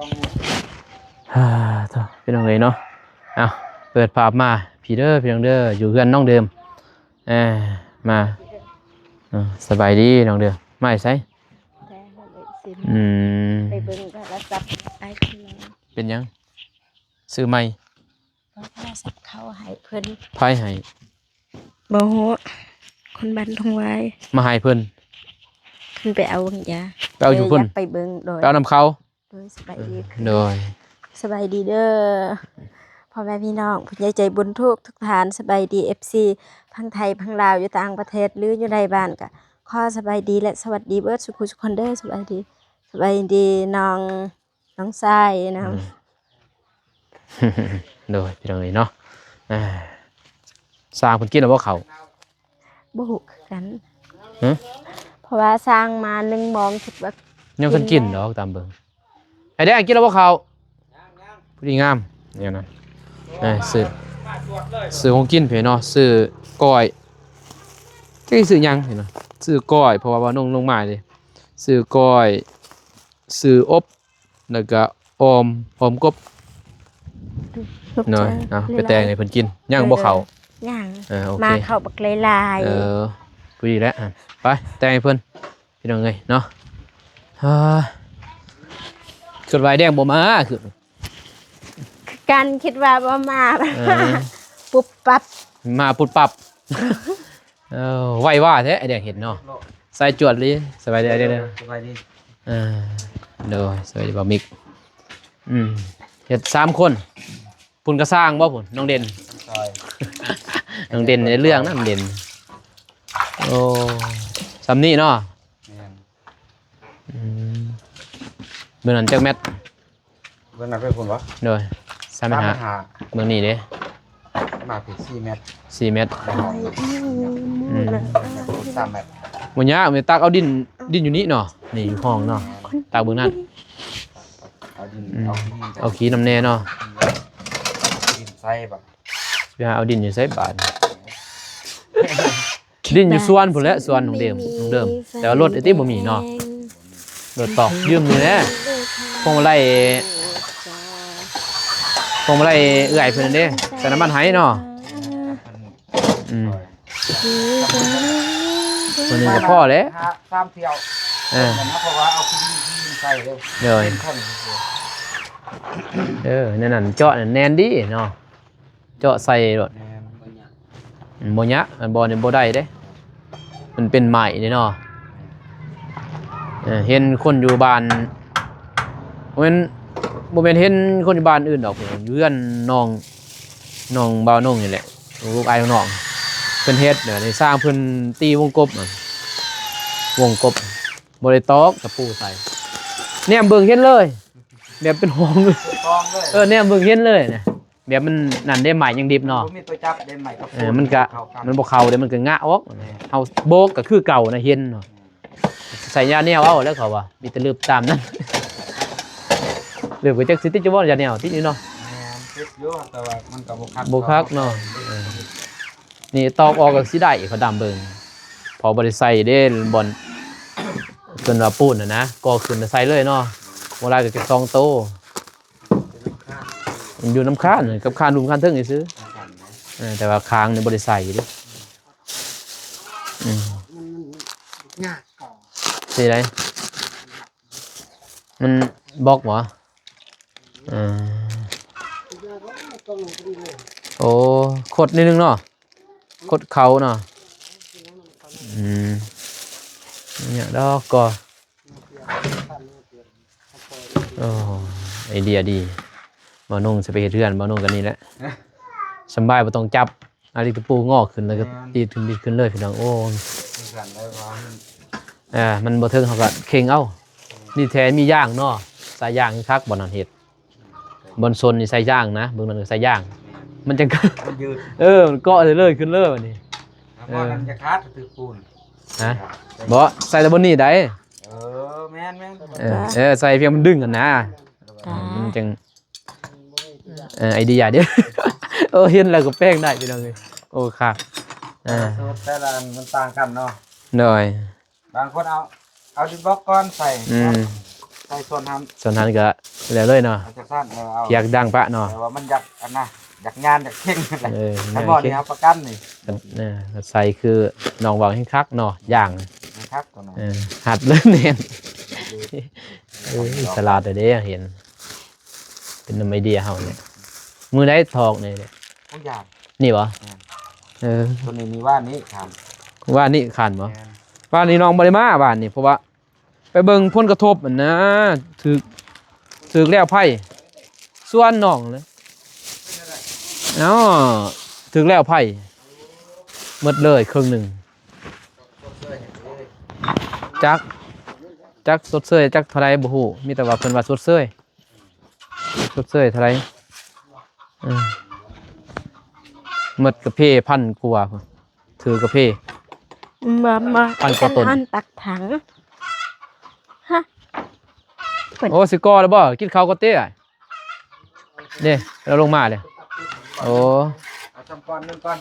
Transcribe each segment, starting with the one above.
ອ່າ ໂທ້ ພີ່ນ້ອງເອີຍເນາະ. ເອົາ ເປີດພາບມາ ພີ້ເດີ ພີ່ນ້ອງເດີ ຢູ່ເຮືອນນ້ອງເດີມ. ເອີ ມາ ເອີ ສະບາຍດີນ້ອງເດີມ. ມາແຕ່ໃສ? ແຕ່ເຮົາໄດ້ຊິມ ອືມ ໄປເບິ່ງໂທລະສັບອ້າຍເພິ່ນ. ເປັນຫຍັງ? ຊື້ໃໝ່? ເອົາໂທລະສັບເຂົາໃຫ້ເພິ່ນ. ໃຜໃຫ້? ບໍ່ຮູ້ ຄົນບ້ານທົ່ງວາຍ ມາໃຫ້ເພິ່ນ. ເພິ່ນໄປເອົາຫວາງຢາ ໄປເອົາຢູ່ພຸ້ນ ເອີ ຢາກໄປເບິ່ງ. ໂດຍ ໄປເອົານຳເຂົາ. ໂດຍ ສະບາຍດີ. ໂດຍ ສະບາຍດີເດີ ພໍ່ແມ່ພີ່ນ້ອງ ຜູ້ໃຫຍ່ໃຈບຸນທຸກໆທ່ານ. ສະບາຍດີ ເອັຟຊີ ຝັ່ງໄທ ຝັ່ງລາວ ຢູ່ຕ່າງປະເທດ ຫຼື ຢູ່ໃນບ້ານ ກະຂໍສະບາຍດີ ແລະ ສະຫວັດດີເບິດສູ່ຜູ້ສູ່ຄົນເດີ. ສະບາຍດີ ສະບາຍດີນ້ອງ ນ້ອງຊາຍນຳ. ອືມ ໂດຍ ພີ່ນ້ອງເອີຍເນາະ. ອ່າ ຊ່າງເພິ່ນກິນແລ້ວບໍ່ເຂົ້າ? ບໍ່ຮູ້ຄືກັນ. ຮະ? ເພາະວ່າຊ່າງມາໜຶ່ງໂມງ ຄິດວ່າຍັງບໍ່ທັນກິນດອກ. ຕາມເບິ່ງ ໄອ້ແດງກິນແລ້ວບໍ່ເຂົ້າ? ພໍດີງາມ ແນວນັ້ນ. ເອີ ຊື້ ຊື້ຂອງກິນເພິ່ນເນາະ ຊື້ກ້ອຍ ຈັກຊິຊື້ຫຍັງເນາະ. ຊື້ກ້ອຍ ເພາະວ່າບ່າວນົງລົງມາເດ້. ຊື້ກ້ອຍ ຊື້ອົບ ແລ້ວກະອອມ ອອມກົບ. ເນາະ ເອົາໄປແຕ່ງໃຫ້ເພິ່ນກິນ. ຍັງບໍ່ເຂົ້າ? ຍັງ. ເອີ ໂອເຄ ມາເຂົ້າບັກຫຼາຍໆ. ເອີ ພໍດີແຫຼະ. ໄປແຕ່ງໃຫ້ເພິ່ນ ພີ່ນ້ອງເອີຍເນາະ. ເອີ ຄິດວ່າໄອ້ແດງບໍ່ມາ ຄື ຄືກັນ ຄິດວ່າບໍ່ມາ. ເອີ ປຸບປັບ ມາປຸບປັບ. ເອີ ໄວວາແທ້ ໄອ້ແດງເຫັນເນາະ. ໃສ່ຈວດລີ. ສະບາຍດີອ້າຍເດີ. ສະບາຍດີ. ເອີ ໂດຍ ສະບາຍດີບ່າວມິກ. ອືມ ເຮັດສາມຄົນ. ພຸ້ນກະຊ່າງບໍ່ ພຸ້ນ ນ້ອງເດັ່ນ ນ້ອງເດັ່ນໃນເລື່ອງນະ ນ້ອງເດັ່ນ. ໂອ້ ຊ່ຳນີ້ເນາະ. ແມ່ນ. ອືມ ເບິ່ງນັ້ນຈັກແມັດ? ເບິ່ງນັ້ນໄປພຸ້ນບໍ່? ໂດຍ ສາມແມັດຫ້າ. ສາມແມັດຫ້າ. ເບິ່ງນີ້ເດ້ ມາພີ້ ສີ່ແມັດ. ສີ່ແມັດ. ອືມ ສາມແມັດ. ບໍ່ຍາກ ແມ່ນຕັກເອົາດິນ ດິນຢູ່ນີ້ເນາະ. ນີ້ຢູ່ຫ້ອງເນາະ. ແມ່ນ. ຕັກເບິ່ງນັ້ນ. ເອົາດິນ ອືມ ເອົາຂີ້ ເອົາຂີ້ນຳແດ່ເນາະ. ດິນໃສ່ບາດ ຊິຫາເອົາດິນຢູ່ໃສບາດ? ດິນຢູ່ສວນພຸ້ນແຫຼະ ສວນນ້ອງເດີມ ນ້ອງເດີມ. ແຕ່ວ່າລົດໄອ້ຕິບໍ່ມີເນາະ. ລົດຕອກຢືມນີ້ແຫຼະ. ພວງມາໄລ ພວງມາໄລເອື້ອຍເພິ່ນເດ້ ໃສ່ນ້ຳມັນໃຫ້ເນາະ. ອືມ ຄົນໜຶ່ງກະພໍແຫຼະ ສາມຖ້ຽວ. ເອີ ເພາະວ່າເອົາຂີ້ດິນໃສ່ເດ້. ໂດຍ. ເອີ ແນວນັ້ນເຈາະແໜ້ນດີເນາະ. ເຈາະໃສ່ໂລດ. ແມ່ນ ບໍ່ຍາກ ບໍ່ຍາກ. ອັນບໍ່ນີ້ບໍ່ໄດ້ເດ້ ມັນເປັນໄມ້ເດ້ເນາະ. ເອີ ເຫັນຄົນຢູ່ບ້ານ ບໍ່ແມ່ນ ບໍ່ແມ່ນເຫັນຄົນຢູ່ບ້ານອື່ນດອກ ຢູ່ເຮືອນນ້ອງ ນ້ອງບ່າວນົງນີ້ແຫຼະ ລູກອ້າຍນ້ອງ ເພິ່ນເຮັດ. ເອີ ໄດ້ຊ່າງເພິ່ນຕີວົງກົບ ວົງກົບ ບໍ່ໄດ້ຕອກຕະປູໃສ່ ແນມເບິ່ງເຫັນເລີຍ ແບບເປັນຫ້ອງເລີຍ. ເອີ ແນມເບິ່ງເຫັນເລີຍນະ. ແບບມັນນັ້ນເດ້ ໄມ້ຍັງດິບເນາະ. ບໍ່ມີຕົວຈັບເດ້ ໄມ້ກັບ ເອີ ມັນກະ ມັນບໍ່ເຂົ້າເດ້ ມັນກະງະອອກ. ແມ່ນ. ເຮົາໂບກກະຄືເກົ່ານະ ເຫັນເນາະ. ແມ່ນ. ໃສ່ຢາແນວເອົາແລ້ວເຂົາວ່າ ມີແຕ່ລຶບຕາມນັ້ນ ລຶບກະຈັກຊິຕິດຢູ່ບໍ່ ຢາແນວ ຕິດຢູ່ເນາະ. ແມ່ນ ຕິດຢູ່ ແຕ່ວ່າມັນກະບໍ່ຄັກ ບໍ່ຄັກເນາະ. ເອີ ນີ້ຕອກອອກກະຊິໄດ້ ເຂົາດຳເບິ່ງ ເພາະບໍ່ໄດ້ໃສ່ເດ້ ບ່ອນເພິ່ນວ່າປູນຫັ້ນນະ ກໍ່ຂຶ້ນໃສ່ເລີຍເນາະ. ບໍ່ຫຼາຍກະຈັກສອງໂຕ. ມັນຢູ່ນຳຄານ ກັບຄານລຸ່ມຄານເທິງຊື່ໆ. ເອີ ແຕ່ວ່າຄາງນີ້ບໍ່ໄດ້ໃສ່ເດ້. ອືມ ມັນຍາກກ່ອນ ຊິໄດ້ ມັນບລັອກບໍ່? ເອີ ໂອ້ ຄົດນິດໜຶ່ງເນາະ ຄົດເຂົ້າເນາະ. ອືມ ນີ້ດອກກໍ ໂອ້ ໄອເດຍດີ. ບ່າວນົງຊິໄປເຮັດເຮືອນ ບ່າວນົງກະນີ້ແຫຼະ ສະບາຍ ບໍ່ຕ້ອງຈັບ. ອາລິກະປູງອກຂຶ້ນແລ້ວກະ ແມ່ນ ດີດຂຶ້ນ ດີດຂຶ້ນເລີຍພີ່ນ້ອງ. ໂອ້ ຄືກັນໄດ້ວ່າ ເອີ ມັນບໍ່ເຖິງ ເຮົາກະເຄັ່ງເອົາ. ນີ້ແທ້ມີຢາງເນາະ ສາຍຢາງຄັກ ບ່ອນນັ້ນເຮັດ ບ່ອນຊົນນີ້ໃສ່ຢາງນະ ເບິ່ງນັ້ນກະໃສ່ຢາງ. ແມ່ນ. ມັນຈັ່ງ ມັນຢືດ ເອີ ມັນເກາະເລີຍ ຂຶ້ນເລີຍບາດນີ້. ແລ້ວກໍນັ້ນຈະຂາດຖືກປູນ ຮະ? ບໍ່ ໃສ່ແຕ່ບ່ອນນີ້ໄດ໋. ເອີ ແມ່ນໆ ເອີ ເອີ ໃສ່ພຽງມັນດຶງຫັ້ນນະ ມັນຈັ່ງ ເອີ ໄອເດຍເດ້. ໂອ້ ເຫັນແລ້ວກໍແປງໄດ້ພີ່ນ້ອງເອີຍ. ໂອ້ ຄັກ ເອີ ສູດແຕ່ລະອັນມັນຕ່າງກັນເນາະ. ໂດຍ. ບາງຄົນເອົາ ເອົາດິນບລັອກກ່ອນໃສ່ ອືມ ໃ ໃສ່ສ່ວນຫັ້ນ ສ່ວນຫັ້ນກໍແລ້ວເລີຍເນາະ ເອົາຈັກຊັ້ນ ເອີ ເອົາ ພຽກດັງປະເນາະ ແຕ່ວ່າມັນຢາກອັນນະ ຢາກຍານຢາກເຄັ່ງ ເອີ ການບໍ່ນີ້ຮັບປະກັນນີ້ ເອີ ໃສ່ຄືນ້ອງເວົ້າແຮງຄັກເນາະ ຢ່າງ ແຮງຄັກຕົວນັ້ນ ເອີ ຮັດເລີຍແໜ້ນ ເອີ ສະຫຼາດເດ້ ເຫັນ ເປັນນຳໄອເດຍເຮົານີ້ ມື້ໃດຖອກນີ້ ຂອງຢາງ ນີ້ບໍ່ ແມ່ນ ເອີ ຕົວນີ້ມີວານນີ້ຄັນ ວານນີ້ຄັນບໍ່ ແມ່ນ ວານນີ້ນ້ອງບໍ່ໄດ້ມາວານນີ້ ເພາະວ່າ ໄປເບິ່ງຜົນກະທົບຫັ້ນນະ ຖືກ ຖືກແລ້ວໄຟ ສວນນ້ອງເລີຍ ເອົ້າ ຖືກແລ້ວໄຟ ໝົດເລີຍເຄິ່ງໜຶ່ງ ຈັກ ຈັກຊົດເຊີຍຈັກເທົ່າໃດບໍ່ຮູ້ ມີແຕ່ວ່າເພິ່ນວ່າຊົດເຊີຍ ຊົດເຊີຍເທົ່າໃດ ເອີ ໝົດກະເພພັນກວ່າພຸ້ນ ຖືກະເພ ມາ ມາ ອັນກໍຕົ້ນ ອັນຕັກຖັງ ຮະ ໂອ້ ຊິກ່ອແລ້ວບໍ່? ກິນເຂົ້າກ່ອນຕິ ເດ້ ລາວລົງມາເດ້ ໂອ້ ເອົາຊຳກ່ອນໜຶ່ງກ່ອນ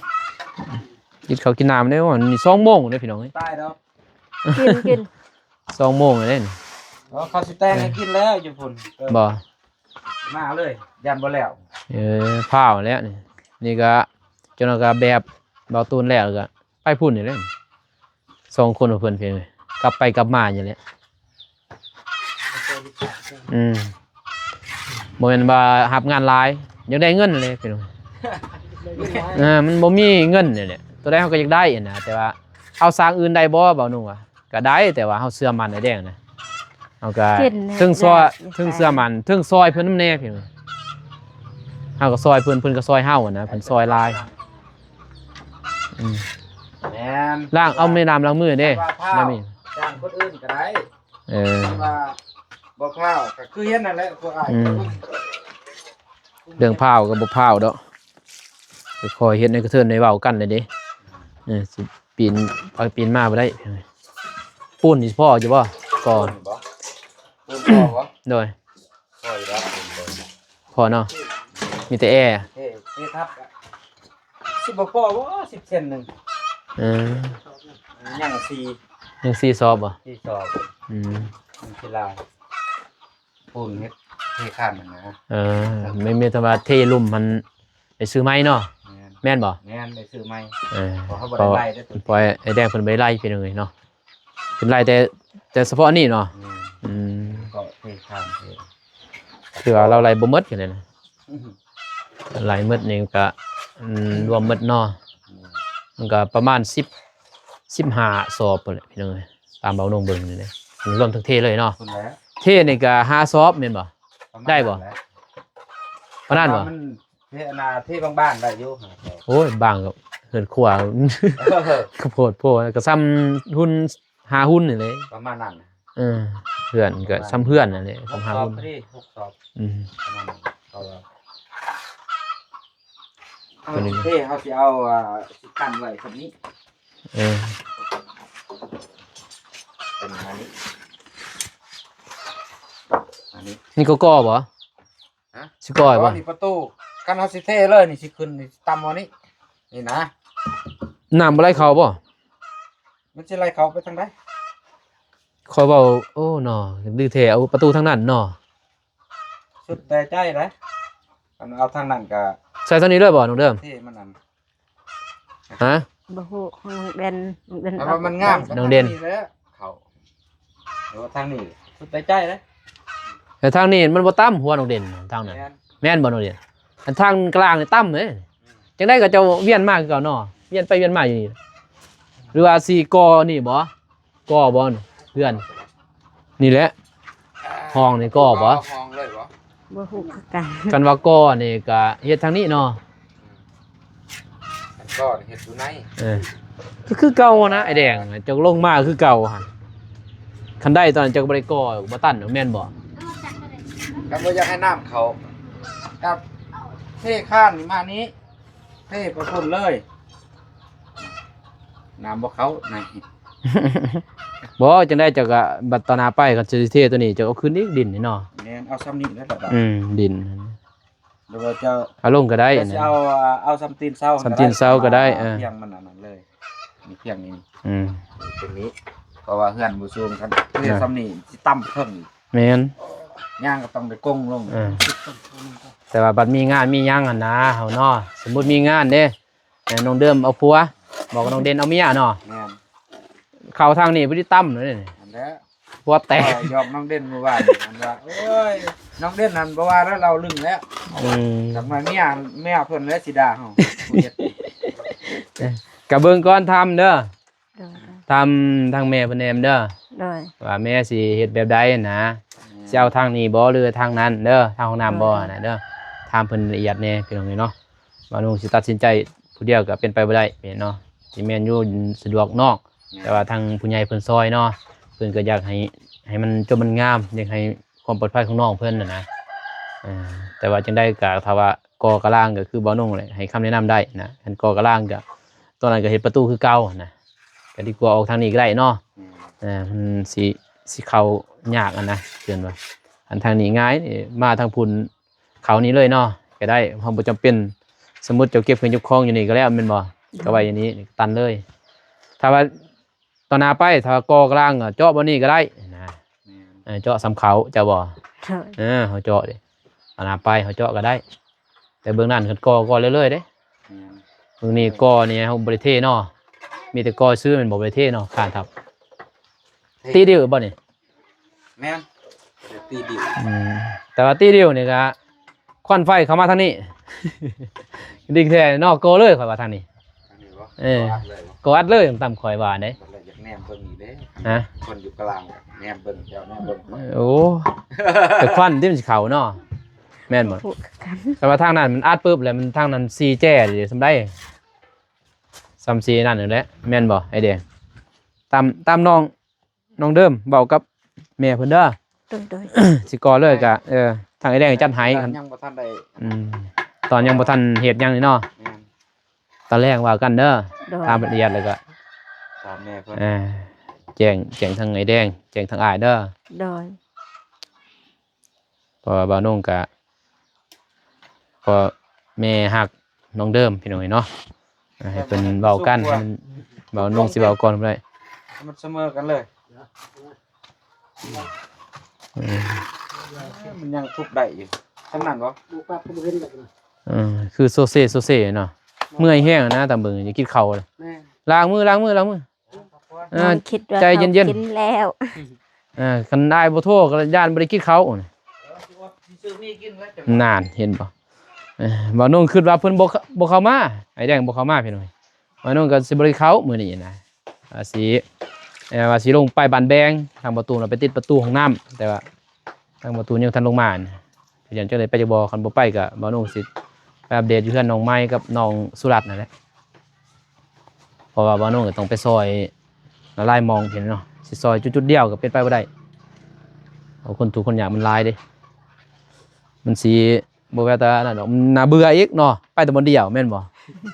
ກິນເຂົ້າກິນນ້ຳເດ້ ມັນມີສອງໂມງເດ້ພີ່ນ້ອງເອີຍ ຕາຍແລ້ວ ກິນ ກິນ ສອງໂມງແລ້ວເດ້ ເອີ ເຂົາຊິແຕ່ງໃຫ້ກິນແລ້ວຢູ່ພຸ້ນ ເອີ ບໍ່ ມາເລີຍ ຢ້ານບໍ່ແລ້ວ ເອີ ພ້າວແລ້ວນີ້ ນີ້ກະ ຈົນວ່າກະແບບເບົາຕູນແລ້ວກະ ໄປພຸ້ນນີ້ແຫຼະ ສອງຄົນຂອງເພິ່ນ ກັບໄປກັບມານີ້ແຫຼະ ອືມ ບໍ່ແມ່ນວ່າຮັບງານຫຼາຍ ຢາກໄດ້ເງິນແຫຼະພີ່ນ້ອງ ເອີ ມັນບໍ່ມີເງິນນີ້ແຫຼະ ຕົວໃດເຮົາກໍຢາກໄດ້ຫັ້ນນະ ແຕ່ວ່າເຮົາສ້າງອື່ນໄດ້ບໍ່ ເບົາໜຸ່ງວ່າ ກໍໄດ້ ແຕ່ວ່າເຮົາເຊື່ອໝັ້ນອ້າຍແດງນະ ເຮົາກໍເຖິງຊ່ອຍ ເຖິງເຊື່ອໝັ້ນ ເຖິງຊ່ອຍເພິ່ນນຳແດ່ພີ່ນ້ອງ ເຮົາກໍຊ່ອຍເພິ່ນ ເພິ່ນກໍຊ່ອຍເຮົາຫັ້ນນະ ເພິ່ນຊ່ອຍຫຼາຍ ອືມ ແມ່ນ ລ້າງເອົາແມ່ນ້ຳລ້າງມືເດ້ ແມ່ນ ຈ້າງຄົນອື່ນກໍໄດ້ ເອີ ຄັນວ່າບໍ່ພ້າວກໍຄືເຮັດນັ້ນແຫຼະພວກອ້າຍ ອືມ ເລື່ອງພ້າວກໍບໍ່ພ້າວດອກ ຄ່ອຍເຮັດໃຫ້ກະເທີນໄດ້ເວົ້າກັນແລ້ວເດ້ ເອີ ຊິປີນ ໄປປີນມາບໍ່ໄດ້ ປູນຊິພໍຢູ່ບໍ່ ກ່ອນ ປູນບໍ່ ໂດຍ ພໍຢູ່ແລ້ວ ພໍເນາະ ມີແຕ່ແອ ເທ ເທທັບ ຊິບໍ່ພໍບໍ່ ສິບເຊັນໜຶ່ງ ເອີ ຍັງສີ່ ຍັງສີ່ສອບບໍ່ ສີ່ສອບ ອືມ ມັນຊິຫຼາຍ ປູນເຮັດເທຄານຫັ້ນນະ ເອີ ແມ່ນ ແມ່ນແຕ່ວ່າເທລຸ່ມຫັ້ນໄດ້ຊື້ໃໝ່ເນາະ ແມ່ນ ແມ່ນບໍ່ ແມ່ນ ໄດ້ຊື້ໃໝ່ ເອີ ເພາະເຮົາບໍ່ໄດ້ໄລ່ເດ້ ເພາະອ້າຍແດງເພິ່ນບໍ່ໄດ້ໄລ່ພີ່ນ້ອງເອີຍເນາະ ເພິ່ນໄລ່ແຕ່ ແຕ່ສະເພາະອັນນີ້ເນາະ ແມ່ນ ອືມ ກໍເທຄານເທ ຄືວ່າລາວໄລ່ບໍ່ໝົດຫັ້ນນະ ອືຮຶ ໄລ່ໝົດນີ້ກໍ ອືມ ລວມໝົດເນາະ ແມ່ນ ມັນກໍປະມານສິບ ສິບຫ້າສອບພຸ້ນແຫຼະພີ່ນ້ອງເອີຍ ຕາມເບົາໜຸ່ງເບິ່ງນີ້ເດ້ ລວມທັງເທເລີຍເນາະ ພຸ້ນແຫຼະ ເທນີ້ກໍຫ້າສອບແມ່ນບໍ່? ປະມານ ໄດ້ບໍ່? ນັ້ນແຫຼະ ປານນັ້ນບໍ່? ມັນເທ ອັນນ່າ ເທບາງໆໄດ້ຢູ່ ໂອ້ຍ ບາງກໍເຮືອນຄົວ ເອີ ກໍໂພດໂພ ກໍຊ່ຳຮຸ່ນ ຫ້າຮຸ່ນນີ້ແຫຼະ ປະມານນັ້ນ ເອີ ເຮືອນກໍຊ່ຳເຮືອນນັ້ນແຫຼະ ຊ່ຳຫ້າຮຸ່ນ ຫົກສອບ ອືມ ປະມານນັ້ນ ເພາະວ່າ ເຮົາຊິເທ ເຮົາຊິເອົາ ອ່າ ຊິກັ້ນໄວ້ສ່ຳນີ້ ເອີ ເປັນອັນນີ້ ອັນນີ້ ນີ້ກໍກໍ່ບໍ່? ຮະ? ຊິກໍ່ບໍ່? ນີ້ປະຕູ ຄັນເຮົາຊິເທເລີຍນີ້ ຊິຂຶ້ນ ນີ້ ຊິຕ່ຳເອົານີ້ ນີ້ນະ ນ້ຳບໍ່ໄຫຼເຂົ້າບໍ່? ມັນຊິໄຫຼເຂົ້າໄປທາງໃດ? ຂ້ອຍເວົ້າ ໂອ້ ເນາະ ຫຼືເທເອົາປະຕູທາງນັ້ນເນາະ ສຸດແຕ່ໃຈເດ້ ຄັນເອົາທາງນັ້ນກະ ໃສ່ທາງນີ້ເລີຍບໍ່ນ້ອງເດີມ? ເທມັນນັ້ນ ຮະ? ບໍ່ຮູ້ ຂອງນ້ອງເດັ່ນ ນ້ອງເດັ່ນ ແຕ່ວ່າມັນງາມ ນ້ອງເດັ່ນ ເຂົ້າ ແຕ່ວ່າທາງນີ້ສຸດແຕ່ໃຈເດ້ ແຕ່ທາງນີ້ມັນບໍ່ຕ່ຳ ຫົວນ້ອງເດັ່ນ ທາງນັ້ນ ແມ່ນ ແມ່ນບໍ່ນ້ອງເດັ່ນ? ອັນທາງກາງນີ້ຕ່ຳເດ້ ອືມ ຈັ່ງໃດກໍເຈົ້າວຽນມາຄືເກົ່າເນາະ ວຽນໄປວຽນມາຢູ່ນີ້ ຫຼືວ່າຊິກໍ່ນີ້ບໍ່? ກໍ່ບໍ່ ເຮືອນ ນີ້ແຫຼະ ຫ້ອງນີ້ກໍ່ບໍ່? ກໍ່ຫ້ອງເລີຍບໍ່? ບໍ່ຮູ້ຄືກັນ ຄັນວ່າກໍ່ນີ້ກະເຮັດທາງນີ້ເນາະ ອືມ ຄັນກໍ່ນີ້ເຮັດຢູ່ໃນ ເອີ ກໍຄືເກົ່ານະ ອ້າຍແດງ ເຈົ້າລົງມາຄືເກົ່າຫັ້ນ ຄັນໄດ້ຕອນນັ້ນເຈົ້າກໍບໍ່ໄດ້ກໍ່ ບໍ່ຕັນ ແມ່ນບໍ່? ຄັນບໍ່ຢາກໃຫ້ນ້ຳເຂົ້າ ກໍເທຄານນີ້ມານີ້ ເທໄປພຸ້ນເລີຍ ນ້ຳບໍ່ເຂົ້າໃນ ບໍ່ ຈັ່ງໃດເຈົ້າກໍ ບັດຕອນໜ້າໄປ ຄັນຊິເທຕົວນີ້ ເຈົ້າເອົາຄືນອີກດິນນີ້ເນາະ ແມ່ນ ເອົາຊ່ຳນີ້ແຫຼະ ອືມ ດິນ ຫຼືວ່າເຈົ້າເອົາລົງກໍໄດ້ ເຈົ້າຊິເອົາ ເອົາຊ່ຳຕີນເສົາ ຊ່ຳຕີນເສົາກໍໄດ້ ເອີ ພຽງມັນອັນນັ້ນເລີຍ ນີ້ພຽງນີ້ ອືມ ເປັນນີ້ ເພາະວ່າເຮືອນບໍ່ສູງ ຄັນເຮັດຊ່ຳນີ້ຊິຕ່ຳເຄິ່ງ ແມ່ນ ຍ່າງກໍຕ້ອງໄດ້ກົງລົງ ເອີ ແຕ່ວ່າບັດມີງານມີຫຍັງຫັ້ນນາ ເຮົາເນາະ ສົມມຸດມີງານເດ້ ນ້ອງເດີມເອົາຜົວ ບໍ່ກໍນ້ອງເດັ່ນເອົາເມຍເນາະ ແມ່ນ ເຂົ້າທາງນີ້ບໍ່ໄດ້ຕຳເລີຍນີ້ ອັນແຫຼະ ຫົວແຕກ ຂ້ອຍຢອກນ້ອງເດັ່ນມື້ວານນີ້ ມັນວ່າ ໂອ້ຍ ນ້ອງເດັ່ນຫັ້ນບໍ່ວ່າແລ້ວ ລາວລຶ້ງແລ້ວ ອືມ ຈັກໜ້ອຍເມຍ ເມຍເພິ່ນແຫຼະຊິດ່າເຮົາ ເຮັດ ກະເບິ່ງກ່ອນ ຖາມເດີ ໂດຍ ຖາມທາງແມ່ເພິ່ນແດ່ເດີ ໂດຍ ວ່າແມ່ຊິເຮັດແບບໃດນະ ອືມ ຊິເອົາທາງນີ້ບໍ່ ຫຼືທາງນັ້ນເດີ ທາງຫ້ອງນ້ຳບໍ່ ໂດຍ ນະເດີ ຖາມເພິ່ນລະອຽດແດ່ ພີ່ນ້ອງເອີຍເນາະ ວ່ານ້ອງຊິຕັດສິນໃຈຜູ້ດຽວກໍເປັນໄປບໍ່ໄດ້ເນາະ ຊິແມ່ນຢູ່ ສະດວກນອກ ແມ່ນ ແຕ່ວ່າທາງຜູ້ໃຫຍ່ເພິ່ນຊ່ອຍເນາະ ເພິ່ນກໍຢາກໃຫ້ ໃຫ້ມັນຈົບມັນງາມ ຢາກໃຫ້ຄວາມປອດໄພຂອງນ້ອງເພິ່ນຫັ້ນນະ ເອີ ແຕ່ວ່າຈັ່ງໃດກໍຖ້າວ່າກໍ່ກະລາງກໍຄືບ່າວນົງແຫຼະ ໃຫ້ຄຳແນະນຳໄດ້ນະ ຄັນກໍ່ກະລາງກໍ ຕອນນັ້ນກໍເຮັດປະຕູຄືເກົ່າຫັ້ນນະ ກໍດີກວ່າອອກທາງນີ້ກໍໄດ້ເນາະ ແມ່ນ ເອີ ມັນຊິ ຊິເຂົ້າຍາກຫັ້ນນະ ເພິ່ນວ່າ ອັນທາງນີ້ງ່າຍ ມາທາງພຸ້ນ ເຂົ້ານີ້ເລີຍເນາະ ກໍໄດ້ ເຮົາບໍ່ຈຳເປັນ ສົມມຸດເຈົ້າເກັບເຄື່ອງເກັບຂອງຢູ່ນີ້ກໍແລ້ວແມ່ນບໍ່ ກໍໄວ້ຢູ່ນີ້ ຕັນເລີຍ ຖ້າວ່າຕອນໜ້າໄປ ຖ້າກໍ່ກະລາງ ເຈາະບ່ອນນີ້ກໍໄດ້ນະ ແມ່ນ ເອີ ເຈາະສ່ຳເຂົ້າ ເຈົ້າບໍ່ ໂດຍ ເອີ ເຮົາເຈາະເດ້ ຕອນໜ້າໄປເຮົາເຈາະກໍໄດ້ ແຕ່ເບື້ອງນັ້ນເພິ່ນກໍ່ ກໍ່ເລື້ອຍໆເດ້ ແມ່ນ ເບື້ອງນີ້ກໍ່ນີ້ເຮົາບໍ່ໄດ້ເທເນາະ ມີແຕ່ກໍ່ຊື່ແມ່ນບໍ່ ບໍ່ໄດ້ເທເນາະ ຄານທັບ ເທ ຕີດິວບໍ່ນີ້ ແມ່ນ ແຕ່ຕີດິວ ອືມ ແຕ່ວ່າຕີດິວນີ້ກະຄວັນໄຟເຂົ້າມາທາງນີ້ ດິກແທ້ເນາະ ກໍ່ເລີຍຂ້ອຍວ່າທາງນີ້ ທາງນີ້ບໍ່ ເອີ ກໍ່ອັດເລີຍ ຕ່ຳຂ້ອຍວ່າເດ້ ບັດແລ້ວຢາກແນມເບິ່ງອີກເດ້ ຮະ ຄົນຢູ່ກະລາງແນມເບິ່ງ ເຈົ້າແນມເບິ່ງຂ້ອຍ ໂອ້ ແຕ່ຄວັນທີ່ມັນຊິເຂົ້າເນາະ ແມ່ນບໍ່ ຄືກັນ ແຕ່ວ່າທາງນັ້ນມັນອັດປຶບແລ້ວ ມັນທາງນັ້ນສີ່ແຈເດ້ ສ່ຳໃດ ສ່ຳສີ່ນັ້ນແຫຼະ ແມ່ນບໍ່ ໄອ້ແດງ ຕາມ ຕາມນ້ອງ ນ້ອງເດີມເວົ້າກັບແມ່ເພິ່ນເດີ ໂດຍ ໂດຍ ຊິກໍ່ເລີຍກະ ເອີ ທາງອ້າຍແດງຈັດໃຫ້ ຕອນຍັງບໍ່ທັນໄດ້ ອືມ ຕອນຍັງບໍ່ທັນເຮັດຫຍັງນີ້ເນາະ ແມ່ນ ຕອນແລງວ່າກັນເດີ ໂດຍ ຖາມລະອຽດແລ້ວກະ ຖາມແມ່ເພິ່ນ ເອີ ແຈ້ງ ແຈ້ງທາງອ້າຍແດງ ແຈ້ງທາງອ້າຍເດີ ໂດຍ ເພາະວ່າບ່າວນົງກະ ກໍແມ່ຮັກນ້ອງເດີມ ພີ່ນ້ອງເອີຍເນາະ ໃຫ້ເພິ່ນເວົ້າກັນ ໃຫ້ມັນ ບ່າວນົງຊິເວົ້າກ່ອນກໍໄດ້ ໃຫ້ມັນສະເໝີກັນເລີຍ ເອີ ມັນຍັງທຸບໄດ້ຢູ່ ສ່ຳນັ້ນບໍ່ ເອີ ຄືໂຊເຊ ໂຊເຊເນາະ ເມື່ອຍແຮງນະ ຕາມເບິ່ງ ຢາກກິນເຂົ້າ ແມ່ນ ລ້າງມື ລ້າງມື ລ້າງມື ເອີ ໃຈເຢັນໆ ກິນແລ້ວ ເອີ ຄັນອ້າຍບໍ່ໂທກໍຢ້ານບໍ່ໄດ້ກິນເຂົ້າ ນານ ເຫັນບໍ່ ເອີ ບ່າວນົງຄິດວ່າເພິ່ນບໍ່ ບໍ່ເຂົ້າມາ ອ້າຍແດງບໍ່ເຂົ້າມາ ພີ່ນ້ອງ ບ່າວນົງກໍຊິບໍ່ໄດ້ເຂົ້າມື້ນີ້ນະ ວ່າຊິ ເອີ ວ່າຊິລົງໄປບ້ານແບງ ທາງປະຕູ ແລ້ວໄປຕິດປະຕູຫ້ອງນ້ຳ ແຕ່ວ່າ ທາງປະຕູຍັງທັນລົງມານະ ເປັນຫຍັງຈັ່ງໄດ້ໄປຈັກບໍ່ ຄັນບໍ່ໄປກໍບ່າວນົງຊິໄປອັບເດດຢູ່ເຮືອນນ້ອງໄມກັບນ້ອງສຸລັດນັ້ນແຫຼະ ເພາະວ່າບ່າວນົງກໍຕ້ອງໄປຊ່ອຍຫຼາຍໆໝ່ອງເຫັນເນາະ ຊິຊ່ອຍຈຸດໆດຽວກໍເປັນໄປບໍ່ໄດ້ ເພາະຄົນທຸກຄົນຍາກມັນຫຼາຍເດ້ ມັນຊິບໍ່ແມ່ນແຕ່ນັ້ນດອກ ມັນໜ້າເບື່ອອີກເນາະ ໄປແຕ່ບ່ອນດຽວແມ່ນບໍ່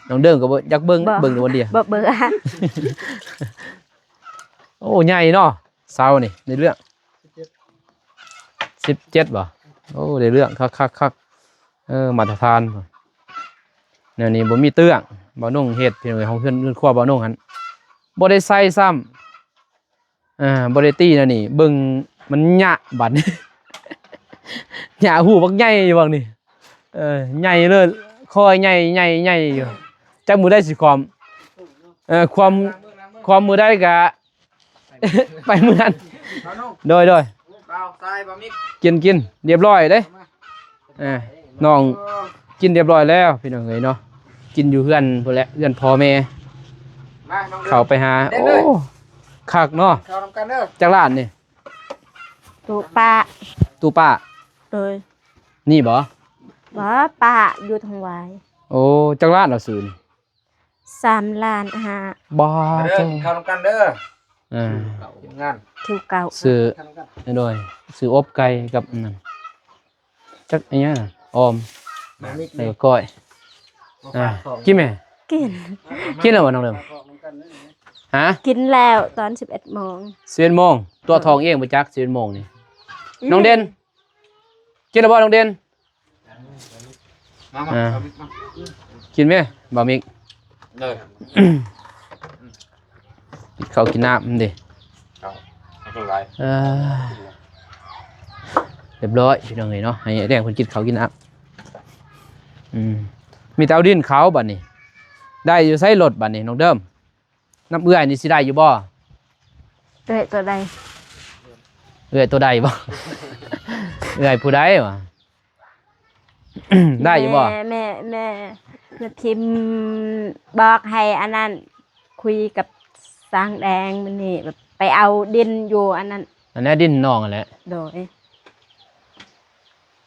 ນ້ອງເດີມກໍບໍ່ຢາກເບິ່ງ ບໍ່ ເບິ່ງແຕ່ບ່ອນດຽວ ບໍ່ເບື່ອ ໂອ້ ໃຫຍ່ເນາະ ເສົານີ້ ໃນເລື່ອງ ສິບເຈັດບໍ່ ໂອ້ ໄດ້ເລື່ອງ ຄັກໆໆ ເອີ ມາດຕະຖານ ແນວນີ້ບໍ່ມີເຕື້ອງ ບ່າວນົງເຮັດ ພີ່ນ້ອງເອີຍ ຫ້ອງເຮືອນ ເຮືອນຄົວບ່າວນົງຫັ້ນ ບໍ່ໄດ້ໃສ່ຊ້ຳ ເອີ ບໍ່ໄດ້ຕີແນວນີ້ ເບິ່ງມັນຫຍ້າບັດນີ້ ຫຍ້າຫູບັກໃຫຍ່ຢູ່ບັກນີ້ ເອີ ໃຫຍ່ເລີຍ ຄອຍໃຫຍ່ ໃຫຍ່ ໃຫຍ່ຢູ່ ຈັກມື້ໃດຊິຄອມ ເອີ ຄວາມ ຄວາມມື້ໃດກະ ໄປມື້ນັ້ນ ໂດຍ ໂດຍ ກິນ ກິນ ລຽບຮ້ອຍເດ້ ເອີ ນ້ອງກິນລຽບຮ້ອຍແລ້ວ ພີ່ນ້ອງເອີຍເນາະ ກິນຢູ່ເຮືອນພຸ້ນແຫຼະ ເຮືອນພໍ່ແມ່ ມາ ນ້ອງ ເຂົ້າໄປຫາ ເດີນເລີຍ ໂອ້ ຄັກເນາະ ເຂົ້ານຳກັນເດີ ຈັກລ້ານນີ້ ຕູ້ປ້າ ຕູ້ປ້າ ໂດຍ ນີ້ບໍ່ ບໍ່ ປ້າຢູ່ທາງວາຍ ໂອ້ ຈັກລ້ານລະຊື້ນີ້ ສາມລ້ານຫ້າ ບໍ່ ມາເດີ ເຈົ້າ ກິນເຂົ້ານຳກັນເດີ ເອີ ທີມງານ ຄິວເກົ້າ ຊື້ ໂດຍ ຊື້ອົບໄກ່ກັບອັນນັ້ນ ຈັກອີຫຍັງນະ ອອມ ໝາກມິກ ແລ້ວກໍກ້ອຍ ມາຝາກຂອງ ອ່າ ກິນແມ່ ກິນ ກິນແລ້ວບໍ່ນ້ອງເດີມ ຮະ ກິນແລ້ວຕອນສິບເອັດໂມງ ສິບເອັດໂມງ ຕົວະທ້ອງເອງບໍ່ຈັກ ສິບເອັດໂມງນີ້ ອືມ ນ້ອງເດັ່ນ ກິນແລ້ວບໍ່ນ້ອງເດັ່ນ ມາ ມາ ອ່າ ກິນແມ່ ບ່າວມິກ ເດີ ກິນເຂົ້າກິນນ້ຳເດ້ ເຂົ້າ ເຂົ້າຫຼາຍ ເອີ ຮຽບຮ້ອຍພີ່ນ້ອງເອີຍເນາະ ໃຫ້ອ້າຍແດງເພິ່ນກິນເຂົ້າກິນນ້ຳ. ອືມ ມີແຕ່ເອົາດິນເຂົ້າບັດນີ້ ໄດ້ຢູ່ໃສລົດບັດນີ້ນ້ອງເດີມ? ນຳເອື້ອຍນີ້ຊິໄດ້ຢູ່ບໍ່? ເອື້ອຍໂຕໃດ? ເອື້ອຍໂຕໃດບໍ່? ເອື້ອຍຜູ້ໃດວະ? ໄດ້ຢູ່ບໍ່? ແມ່ ແມ່ ແມ່ ແມ່ພິມບອກໃຫ້ອັນນັ້ນ ຄຸຍກັບຊ່າງແດງມື້ນີ້ ແບບໄປເອົາດິນຢູ່ອັນນັ້ນ ອັນນັ້ນດິນນ້ອງຫັ້ນແຫຼະ. ໂດຍ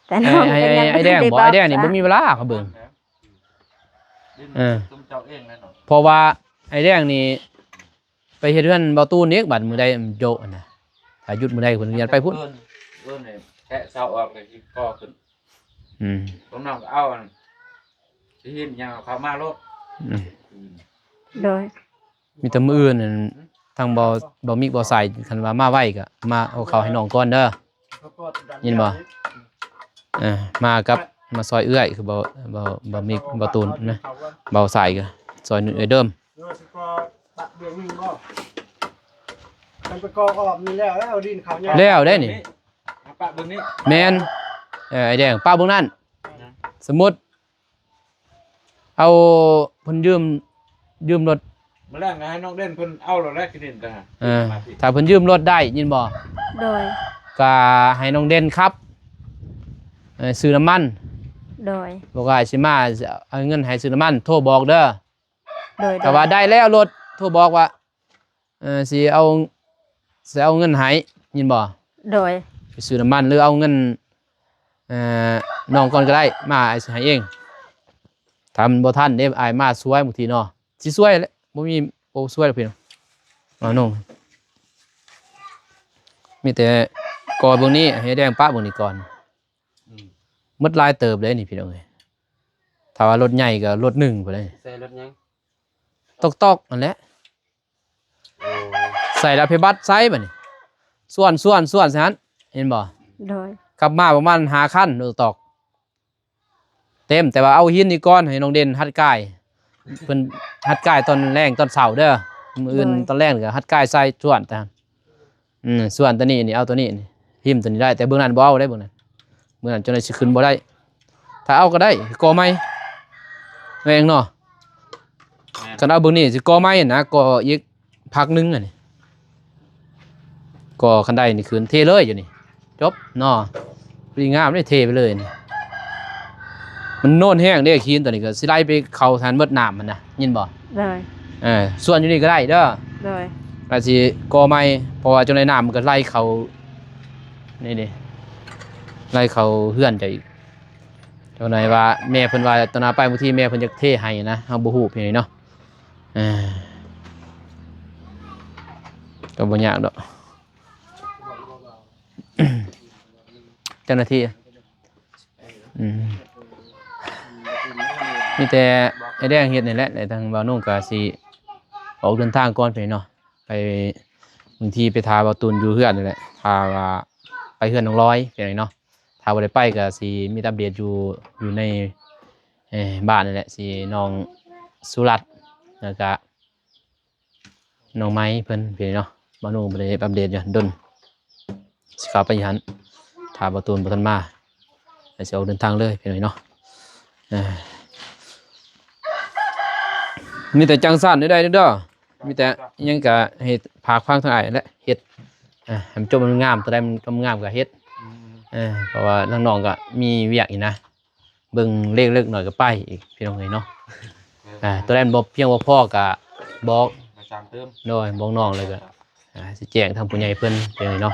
ແຕ່ນ້ອງ ໃຫ້ ໃຫ້ ກໍຍັງ ໃຫ້ອ້າຍແດງ ບໍ່ໄດ້ບອກ ອ້າຍແດງນີ້ ຊະ ບໍ່ມີເວລາເຂົາເບິ່ງ. ເອີ ເອີ ຊຸມເຈົ້າເອງແຫຼະເນາະ ເພາະວ່າອ້າຍແດງນີ້ ໄປເຮັດເຮືອນເບົາຕູນອີກ ບັດມື້ໃດໂຈະຫັ້ນນະ ຖ້າຢຸດມື້ໃດເພິ່ນອະນຸຍາດໄປພຸ້ນ. ເອີ ແຄະເສົາອອກແລ້ວຊິກໍ່ຂຶ້ນ. ອືມ ພວກນ້ອງກໍເອົາອັນຫີນຫຍັງເອົາເຂົ້າມາໂລດ. ອືມ ອືມ ໂດຍ ມີແຕ່ມື້ອື່ນນັ້ນ ທາງເບົາ ເບົາມິກ ເບົາສາຍ ຄັນວ່າມາໄວກໍມາເອົາເຂົ້າໃຫ້ນ້ອງກ່ອນເດີ ຍິນບໍ່? ເອີ ມາກັບ ມາຊ່ອຍເອື້ອຍ ຄືເບົາ ເບົາ ເບົາມິກ ເບົາຕູນນະ ເບົາສາຍກໍຊ່ອຍເອື້ອຍເດີມ. ເອີ ຊິກໍປະເບື້ອງໜຶ່ງບໍ່? ຄັນໄປກໍອອກນີ້ແລ້ວ ແລ້ວດິນເຂົາຍາກ ແລ້ວໄດ໋ນີ້ ມາປະເບື້ອງນີ້ ແມ່ນ. ເອີ ອ້າຍແດງ ປະເບື້ອງນັ້ນ ນະ ສົມມຸດ ເອົາ ເພິ່ນຢືມ ຢືມລົດ ມື້ແລງໃຫ້ນ້ອງເດັ່ນເພິ່ນເອົາໂລດແຫຼະ ຂີ້ດິນກະ ເອີ ມາທີ່ ຖ້າເພິ່ນຢືມລົດໄດ້ຍິນບໍ່? ໂດຍ ກະໃຫ້ນ້ອງເດັ່ນຂັບ ເອີ ຊື້ນ້ຳມັນ. ໂດຍ ບອກວ່າຊິມາ ເອົາເງິນໃຫ້ຊື້ນ້ຳມັນ ໂທບອກເດີ. ໂດຍ ຖ້າວ່າໄດ້ແລ້ວລົດ ໂທບອກວ່າ ເອີ ຊິເອົາ ຊິເອົາເງິນໃຫ້ ຍິນບໍ່? ໂດຍ ໄປຊື້ນ້ຳມັນ ຫຼືເອົາເງິນ ເອີ ນ້ອງກ່ອນກໍໄດ້ ມາອ້າຍຊິໃຫ້ເອງ. ຖ້າມັນບໍ່ທັນເດ້ ອ້າຍມາຊ່ວຍບາງທີເນາະ ຊິຊ່ວຍແຫຼະ ບໍ່ມີ ບໍ່ຊ່ວຍດອກພີ່ນ້ອງ. ເອົານ້ອງ ມີແຕ່ກໍເບິ່ງນີ້ ໃຫ້ແດງປະເບິ່ງນີ້ກ່ອນ. ອືມ ໝົດຫຼາຍເຕີບເດ້ນີ້ພີ່ນ້ອງເອີຍ ຖ້າວ່າລົດໃຫຍ່ກໍລົດໜຶ່ງພຸ້ນເດ້. ໃສ່ລົດຫຍັງ? ຕອກໆ ນັ້ນແຫຼະ. ໂອ້ ໃສ່ແລ້ວເພບັດໃສ່ບັດນີ້ ສ່ວນ ສ່ວນ ສ່ວນໃສ່ຫັ້ນ ເຫັນບໍ່? ໂດຍ ຂັບມາປະມານຫ້າຄັນ ລົດຕອກເຕັມ. ແຕ່ວ່າເອົາຫີນນີ້ກ່ອນ ໃຫ້ນ້ອງເດັ່ນຫັດກາຍ ເພິ່ນຫັດກາຍຕອນແລງຕອນເຊົ້າເດີ ມື້ອື່ນ ໂດຍ ຕອນແລງກໍຫັດກາຍໃສ່ສ່ວນ ແຕ່ ອືມ ສ່ວນຕົວນີ້ນີ້ ເອົາຕົວນີ້ນີ້ ຫິ້ມຕົວນີ້ໄດ້ ແຕ່ເບື້ອງນັ້ນບໍ່ເອົາໄດ້ ເບື້ອງນັ້ນ ເບື້ອງນັ້ນຈັ່ງໃດຊິຂຶ້ນບໍ່ໄດ້. ຖ້າເອົາກໍໄດ້ ກໍ່ໃໝ່ ແມ່ນເນາະ. ແມ່ນ ຄັນເອົາເບື້ອງນີ້ຊິກໍ່ໃໝ່ນະ ກໍ່ອີກພັກໜຶ່ງອັນນີ້ ກໍ່ຄັນໄດນີ້ຂຶ້ນ ເທເລີຍຢູ່ນີ້ ຈົບເນາະ. ດີງາມເດ້ ເທໄປເລີຍນີ້ ມັນໂນນແຮງເດ້ ຫີນຕົວນີ້ກໍຊິໄຫຼໄປເຂົ້າທາງໝົດນ້ຳມັນນະ ຍິນບໍ່? ໂດຍ ເອີ ສ່ວນຢູ່ນີ້ກໍໄດ້ເດີ. ໂດຍ ອາດຊິກໍ່ໃໝ່ ເພາະວ່າຈັ່ງໃດນ້ຳມັນກໍໄຫຼເຂົ້ານີ້ເດ້ ໄຫຼເຂົ້າເຮືອນເຈົ້າອີກ. ຈັ່ງໃດວ່າແມ່ເພິ່ນວ່າຕອນໜ້າໄປ ບາງທີແມ່ເພິ່ນຢາກເທໃຫ້ນະ ເຮົາບໍ່ຮູ້ພຽງນີ້ເນາະ. ເອີ ກໍບໍ່ຍາກດອກ ເຈົ້າໜ້າທີ່. ອືມ ມີແຕ່ອ້າຍແດງເຮັດນີ້ແຫຼະ ແລະທາງບ່າວນຸ່ງກໍຊິອອກເດີນທາງກ່ອນໄປເນາະ ໄປ ບາງທີໄປຖ້າບ່າວຕຸນຢູ່ເຮືອນນີ້ແຫຼະ ຖ້າວ່າໄປເຮືອນນ້ອງລອຍໄປເນາະ. ຖ້າບໍ່ໄດ້ໄປກໍຊິມີແຕ່ອັບເດດຢູ່ ຢູ່ໃນ ເອີ ບ້ານນີ້ແຫຼະ ຊິນ້ອງສຸລັດ ແລ້ວກະ ນ້ອງໄມ້ເພິ່ນພີ່ນ້ອງເນາະ. ບ່າວນຸ່ງບໍ່ໄດ້ອັບເດດຢູ່ດົນ ຊິເຂົ້າໄປຢູ່ຫັ້ນ ຖ້າບ່າວຕູນບໍ່ທັນມາ ແລ້ວຊິອອກເດີນທາງເລີຍພີ່ນ້ອງເນາະ. ເອີ ມີແຕ່ຈັ່ງຊັ້ນໄດ້ເດີ ມີແຕ່ຫຍັງກະເຮັດ ຝາກຝັງທາງອ້າຍແຫຼະ ເຮັດ ເອີ ໃຫ້ມັນຈົບງາມ ຕົວໃດມັນງາມກະເຮັດ. ອືມ ເອີ ເພາະວ່າທາງນ້ອງກະມີວຽກອີກນະ ເບິ່ງເລັກໆ ນ້ອຍໆ ກໍໄປອີກ ພີ່ນ້ອງເອີຍເນາະ. ເອີ ອ່າ ຕົວໃດມັນບໍ່ພຽງບໍ່ພໍກໍບອກ ໄປສ້າງເຕີມ ໂດຍ ບອກນ້ອງ ແລ້ວກໍ ອ່າ ຊິແຈ້ງທາງຜູ້ໃຫຍ່ເພິ່ນ ພີ່ນ້ອງເອີຍເນາະ.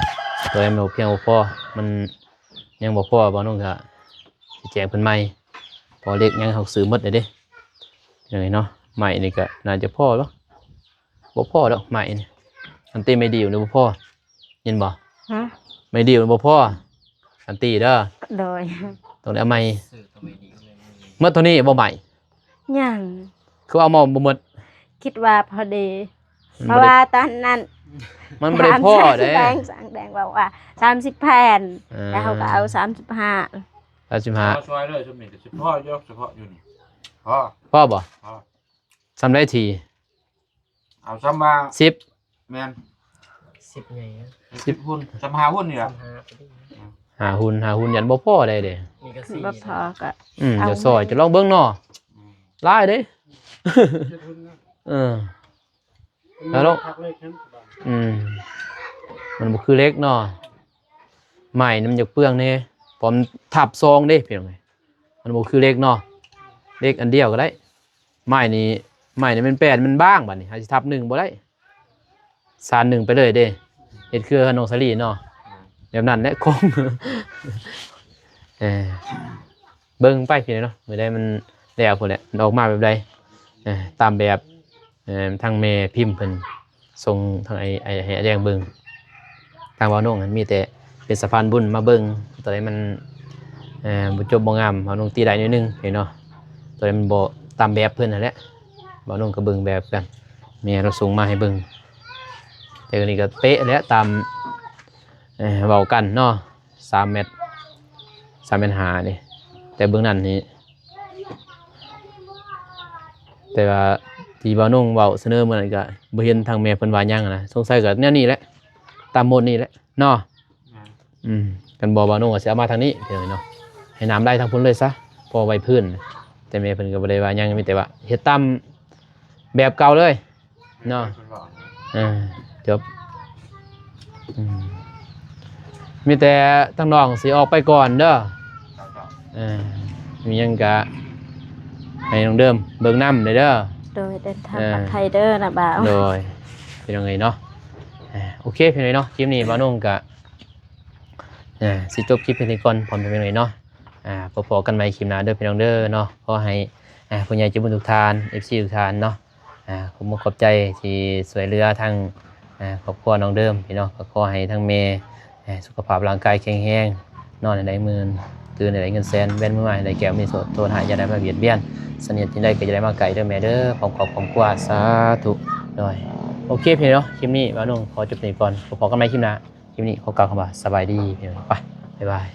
ຕົວໃດມັນບໍ່ພຽງບໍ່ພໍ ມັນຍັງບໍ່ພໍ ບ່າວນຸ່ງກໍຊິແຈ້ງເພິ່ນໃໝ່ ເພາະເຫຼັກຫຍັງເຮົາຊື້ໝົດແລ້ວເດ້ ພີ່ນ້ອງເອີຍເນາະ. ໄມ້ນີ້ກໍໜ້າຈະພໍແລ້ວ ບໍ່ພໍດອກໄມ້ນີ້ ອັນຕີໄມ້ດີ້ວນີ້ບໍ່ພໍ ຍິນບໍ່? ຮະ? ໄມ້ດີ້ວນີ້ບໍ່ພໍ ສັນຕິເດີ. ໂດຍ ຕ້ອງໄດ້ເອົາໃໝ່. ໝົດເທົ່ານີ້ບໍ່ໃໝ່? ຍັງ. ຄືເອົາມາບໍ່ໝົດ? ຄິດວ່າພໍດີ ມັນບໍ່ໄດ້ ເພາະວ່າຕອນນັ້ນ ມັນບໍ່ໄດ້ພໍເດ້ ສາມສິບແຜ່ນ ສາມແດງ ສາມແດງບອກວ່າສາມສິບແຜ່ນ ອ່າ ແລ້ວເຮົາກໍເອົາສາມສິບຫ້າ ສາມສິບຫ້າ ຊ່ວຍເລີຍ. ຊຸມນີ້ກໍຊິພໍຢູ່ ສະເພາະຢູ່ນີ້ ພໍ ພໍບໍ່? ພໍ. ສ່ຳໃດທີ່ ເອົາສ່ຳວ່າ ສິບ ແມ່ນ ສິບໃຫຍ່ ສິບຫຸ້ນ ສ່ຳຫ້າຫຸ້ນນີ້ລະ ສ່ຳຫ້າກໍດີ. ອືມ ຫາຫຸ່ນ ຫາຫຸ່ນ ຢ້ານບໍ່ພໍໄດ້ເດ້. ນີ້ກໍສີ່ ບໍ່ພໍກໍ ອືມ ເອົາ ຈະຊອຍ ແມ່ນ ຈະລອງເບິ່ງເນາະ. ອືມ ຫຼາຍເດ້. ເຈັດຫຸ່ນນະ. ເອີ ແລ້ວເນາະ ຄັກເລີຍ ອືມ ມັນບໍ່ຄືເຫຼັກເນາະ. ໄມ້ນີ້ມັນຢາກເປືອງແດ່ ເພາະມັນທັບຊອງເດ້ພີ່ນ້ອງເອີຍ. ມັນບໍ່ຄືເຫຼັກເນາະ ເຫຼັກອັນດຽວກໍໄດ້. ໄມ້ນີ້ ໄມ້ນີ້ມັນແປນ ມັນບາງ ບາດນີ້ເຮົາຊິທັບໜຶ່ງບໍ່ໄດ້ ສານໜຶ່ງໄປເລີຍເດ້. ເຮັດຄືເຮືອນນ້ອງສາລີເນາະ ແບບນັ້ນແຫຼະ ຂອງ ເອີ ເບິ່ງໄປພີ່ນ້ອງເນາະ ມື້ໃດມັນແລ້ວພຸ້ນແຫຼະ ມັນອອກມາແບບໃດ ເອີ ຕາມແບບ ເອີ ທາງແມ່ພິມເພິ່ນສົ່ງທາງໄອ້ ໄອ້ ໃຫ້ອ້າຍແດງເບິ່ງ. ທາງບ່າວນົງຫັ້ນມີແຕ່ເປັນສະພານບຸນມາເບິ່ງ ຕົວໃດມັນ ເອີ ບໍ່ຈົບບໍ່ງາມ ບ່າວນົງຕິໄດ້ໜ້ອຍໜຶ່ງເນາະ. ຕົວໃດມັນບໍ່ຕາມແບບເພິ່ນຫັ້ນແຫຼະ ບ່າວນົງກໍເບິ່ງແບບກັນ ແມ່ລາວສົ່ງມາໃຫ້ເບິ່ງ. ແຕ່ອັນນີ້ກໍເປະແຫຼະ ຕາມ ເອີ ເວົ້າກັນເນາະ ສາມແມັດ ສາມແມັດຫ້ານີ້. ແຕ່ເບິ່ງນັ້ນນີ້ ແຕ່ວ່າທີ່ບ່າວນົງເວົ້າສະເໜີມື້ນັ້ນກໍບໍ່ເຫັນທາງແມ່ເພິ່ນວ່າຫຍັງນະ ສົງໄສກໍແນວນີ້ແຫຼະ ຕາມໝົດນີ້ແຫຼະເນາະ. ອືມ ຄັນບໍ່ບ່າວນົງກໍຊິເອົາມາທາງນີ້ເນາະ ໃຫ້ນ້ຳໄຫຼທາງພຸ້ນເລີຍຊະ ພໍໄວ້ພື້ນ. ແຕ່ແມ່ເພິ່ນກໍບໍ່ໄດ້ວ່າຫຍັງ ມີແຕ່ວ່າເຮັດຕາມແບບເກົ່າເລີຍ ເນາະ. ເອີ ຈົບ ອືມ ມີແຕ່ທາງນ້ອງຊິອອກໄປກ່ອນເດີ. ເອີ ມີຫຍັງກະໃຫ້ນ້ອງເດີມເບິ່ງນຳເດີ. ໂດຍ ເດີນທາງປອດໄພເດີນ້າບ່າວ. ໂດຍ ພີ່ນ້ອງເອີຍເນາະ. ເອີ ໂອເຄ ພີ່ນ້ອງເອີຍເນາະ ຄລິບນີ້ບ່າວນົງກະ ເອີ ຊິຈົບຄລິບພຽງເທົ່ານີ້ກ່ອນ ພໍ່ແມ່ພີ່ນ້ອງເອີຍເນາະ. ອ່າ ພໍ້ກັນໃໝ່ຄລິບໜ້າເດີພີ່ນ້ອງເດີເນາະ. ຂໍໃຫ້ ອ່າ ຜູ້ໃຫຍ່ໃຈບຸນທຸກທ່ານ ເອັຟຊີ ທຸກທ່ານເນາະ ອ່າ ຂອບມຸກຂອບໃຈທີ່ຊ່ວຍເຫຼືອທາງ ອ່າ ຄອບຄົວນ້ອງເດີມພີ່ນ້ອງ. ກໍຂໍໃຫ້ທາງແມ່ ອ່າ ສຸຂະພາບຮ່າງກາຍແຂງແຮງ ນອນໃຫ້ໄດ້ໝື່ນ ຕື່ນໃຫ້ໄດ້ເງິນແສນ ແວ່ນມືມາໃຫ້ໄດ້ແກ້ວ ມີໂຊດໂທດຮ້າຍຢ່າໄດ້ມາບຽດບຽນ ສະເໜັດຈັ່ງໃດກໍຢ່າໄດ້ມາໃກ້ເດີແມ່ເດີ ພ້ອມຄອບຄອບຄົວ ສາທຸ. ໂດຍ ໂອເຄພີ່ນ້ອງເນາະ ຄລິບນີ້ບ່າວນົງຂໍຈົບນີ້ກ່ອນ ພໍ້ກັນໃໝ່ຄລິບໜ້າ. ຄລິບນີ້ຂໍກ່າວຄຳວ່າສະບາຍດີພີ່ນ້ອງ ໄປ ບາຍບາຍ.